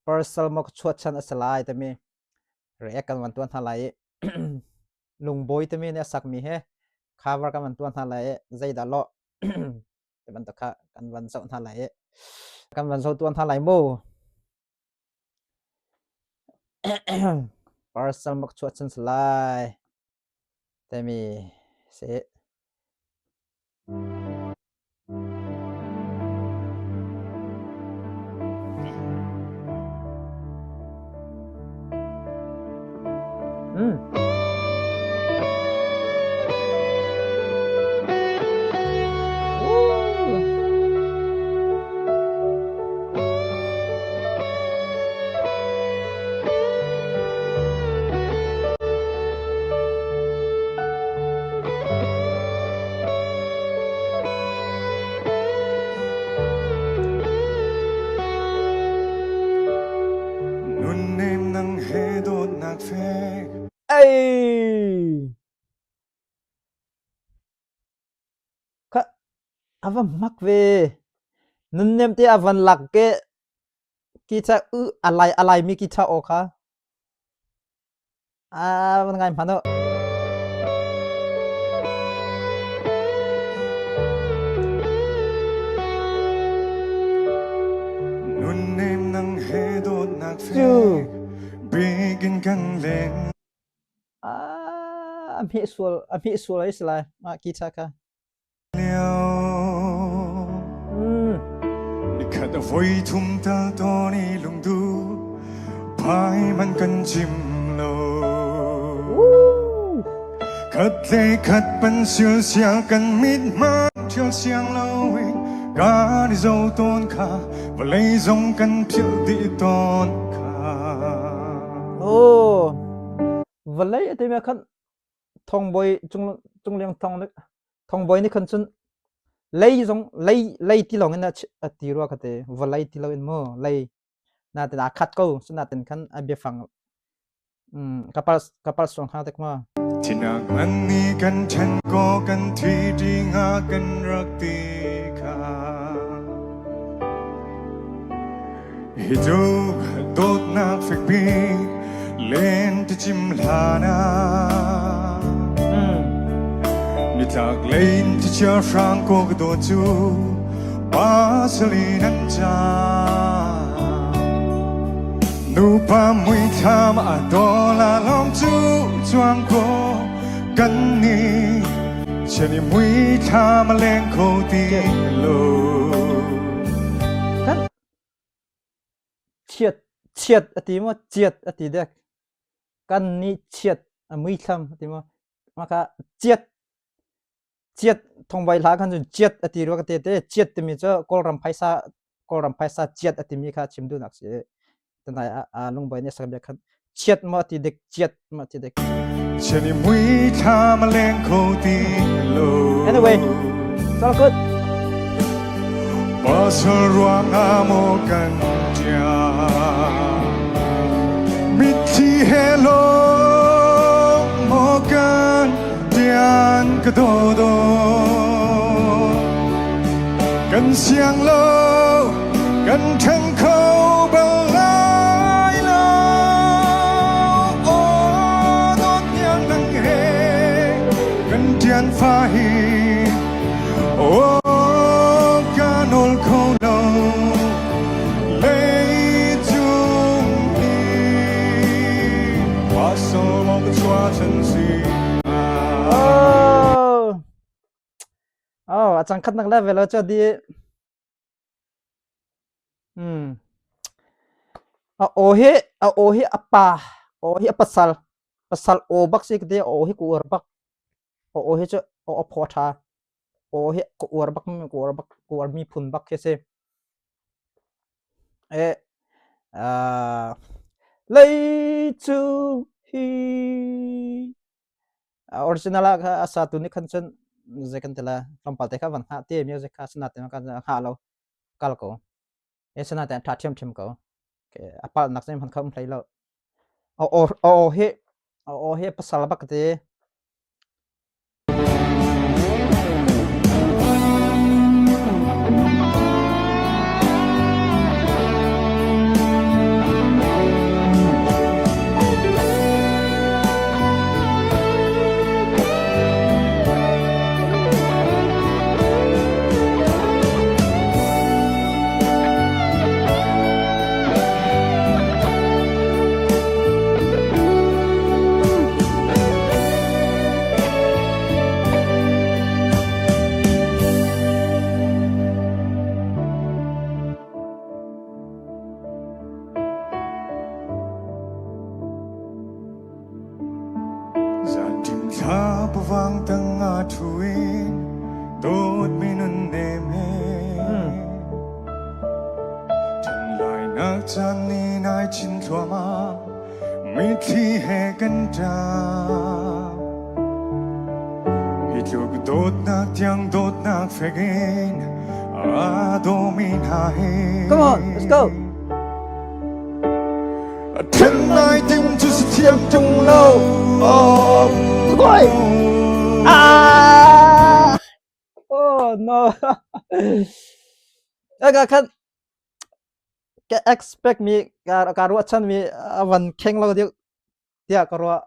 Parcel maw ka chuahchan a si lai timi react kan van tuah hna lai i lungbawi timi nih a sakmi he cover kan van tuah hna lai i zeidah lawh ti bantuk kha kan van zoh hna lai i kan van zoh tuah hna lai mu. Parcel maw ka chuahchan si lai timi si. Mm. Nunnem nang he dawtnak fek. Ei! Kha a va mak ve. Nunnem te a van lak ke ki cha u alai alai mi ki cha aw kha. A van ngai hmanh u. Nunnem nang he dawtnak Cu. fek bik in kan leng. Ah, a hmeh sual a hmeh sual ai si lai. Mah ki cha kha. Nikhat a voi thum tal tawn i lungdu phai man kan chim lo. Khat le khat pan sial sial kan mit ma thial siang lo in kan i zo tawn kha vawlei zong kan philh dih tawn kha. Oh, vawlei a ti khan Thongbawi Cungliang Thong nih Thongbawi nih khan cun lei zong lei lei ti lawng in a ti rua ka ti vawlei ti loin mu lei natin aa khat ko natin khan a biafang kapal kapal suang hnga tek ma Thinak ngan ni kan ṭhen ko kan thi ṭi nga kan rak ti kha Hi cu dawtnak fekpi len ti cim hlan ah nitlak lein ti chia hrang ko ka dawt cu pasali nan ca nupa muithlam a dola lawng cu chuang ko kan ni chiani muithlam a leng kho ti lo Kan chiat chiat a ti maw chiat a ti dek kan nih chiat a muithlam a ti maw maka chiat chiat thongbai hla khan cun chiat a ti rua ka te te chiat timi cu kawlram phaisa kawlram phaisa chiat a timi kha chim duhnak si Tanai ah lungbawi nih sak bia khan chiat maw ti dik chiat maw ti dik. Chani mui thla ma leng kho ti lo. Anyway, it's all good. Pasal ruang ah maw kan tia. Mitthli he lo maw kan tian ka do do. Kan siang lo kan ṭhen kho bal lai lo aw dawt iang nang he kan ṭian fa hi aw ka nawl kho lo leicung hi pasal maw ka chua chan si Oh, oh, a cang khat nak level ah cu di Hmm. A aw hi a aw hi a pa aw hi a pasal pasal aw bak si ka ti aw hi ka uar bak aw aw hi cu aw a phaw ṭha aw hi ka uar bak ka uar bak ka uar miphun bak khi si eh uh, leicung hi Original ah kha a satu nih khan cun zei kan ti lai tlawmpal te kha van hngah ti music kha sinain kan hngah lo kal ko. E sinain ṭha ṭhiamṭhiam ko. A palhnak zeihmanh kha um hlei lo. A aw a aw hi a aw hi pasal bak ka ti. Thlapavang tangah ṭhu in dawtmi nun nem he Ṭhenlainak caan nih nai chin thluahmah mitthli he kan ṭap Hi tluk dawtnak tiang dawtnak fek in aa dawmi hna hi Come on, let's go. Ṭhen lai ding cu si thiam ṭung lo. Oh, koi. Ah! Oh no. Aka khan ka expect mi ka ka ruahchan mi a van kheng lo deuh tiah ka ruah.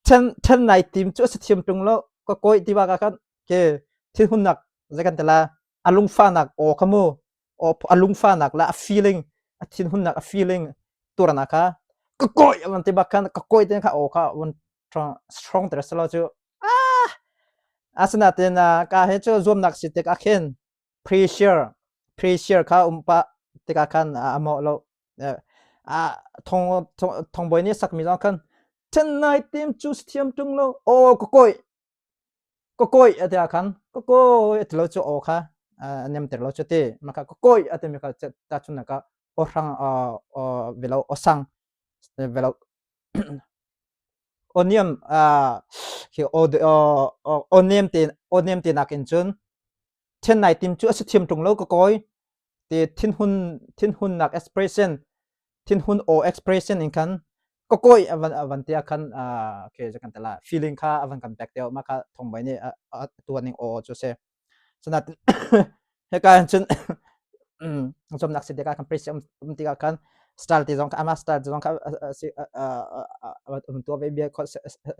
Ṭhen ṭhen nai tim cu a si thiam ṭung lo. Ka koi ti ba ka khan ke thinhunnak zei kan ti la a lungfahnak aw kha mu a lungfahnak le a feeling a thinhunnak a feeling turana kha ka kawi van ti bak khan ka kawi te kha aw kha van strong ter selo cu ah asinain ka he cu zuamnak si tik ah khin pressure pressure kha um pa tikah khan a mawh lo thong thongbawi nih sakmi zong khan chennai team cu thiam tung lo aw ka kawi Ka kawi a ti ah khan ka kawi a ti lo cu aw kha a nemter lo cu ti. Mah kha ka kawi a timi kha tahchunhnak ah aw hrang velo aw sang velo aw niam khi aw nem te aw nem te nakin cun ṭhen nai tim cu a si thiam ṭung lo ka kawi ti thinhun thinhunnak expression thinhun aw expression in khan ka kawi avan avan tia khan ke kan tala feeling kha avan kan pek teo ma kha thongbai nih a tuaning aw chu se sanat heka cun zomnak si tikah kan press um tikah khan style ti zong kha ama style ti zong kha si um tua ve bia kho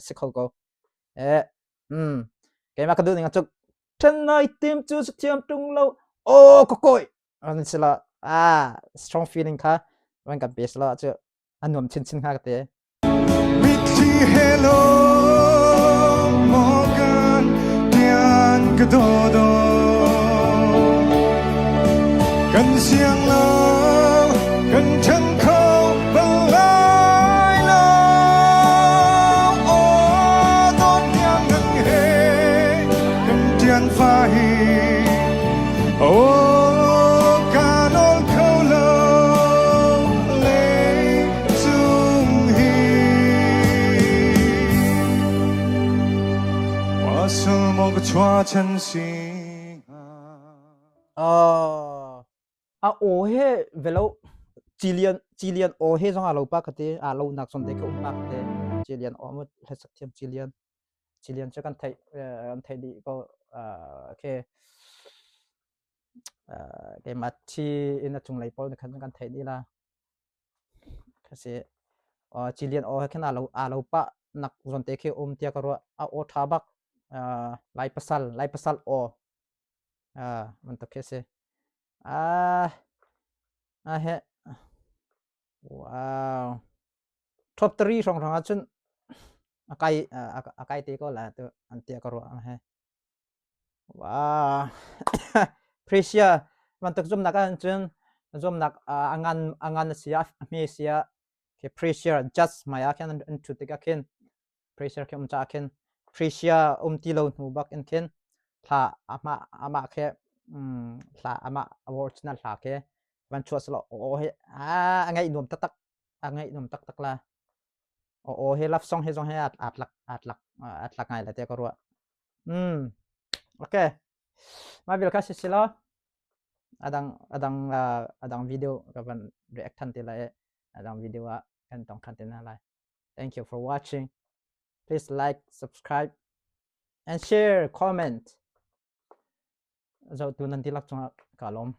si kho ko eh keimah ka duh ning cu Chennai team cu thiam tung lo oh ka koi an sila ah strong feeling kha van kan pe sila cu a nuam chinchin hnga ka ti. Mitthli hello Morgan tian ka do do kan siang lo kan ṭhen kho bal lai lo aw dawt tiang nan he kan ṭian fa hi aw ka nawl kho lo leicung hi pasal maw ka chuah chan si hnga A aw he velo cilian cilian aw he zong aa lo pa ka ti aa lo nak zawn te ka um pa ka ti cilian aw mu hlasak thiam cilian cilian cu kan theih kan theih dih ko okay keimah thi in a cunglei pawl nih khan kan theih dih la ka si cilian aw he khin aa lo pah nak zawn te khi um tiah ka ruah a aw ṭha bak lai pasal lai pasal aw bantuk khi a si he wow top 3 hrawnghrang ahcun a kai a kai te ko la tu an tiah ka ruah he Wow. Pressure bantuk zumnak ahcun zumnak a ngan a ngan a si ah a hme si ah khi pressure just hmai ah khin an ṭhut tikah khin pressure khi um caah khin pressure um ti lo hnu bak in khin thla amah amah khi thla amah original hla khi van chuah selaw aw hi a ngaih nuam taktak a ngaih nuam taktak la aw hi love song hi zong hi aa tlak aa tlak aa tlak ngai la tiah ka ruah. Okay. Mah vial kha si si law adang adang adang video ka van react than ti lai i adang video ah kan tong than te hna lai. Thank you for watching. Please like, subscribe and share, comment. Zohtu nan dihlak cungah ka lawm.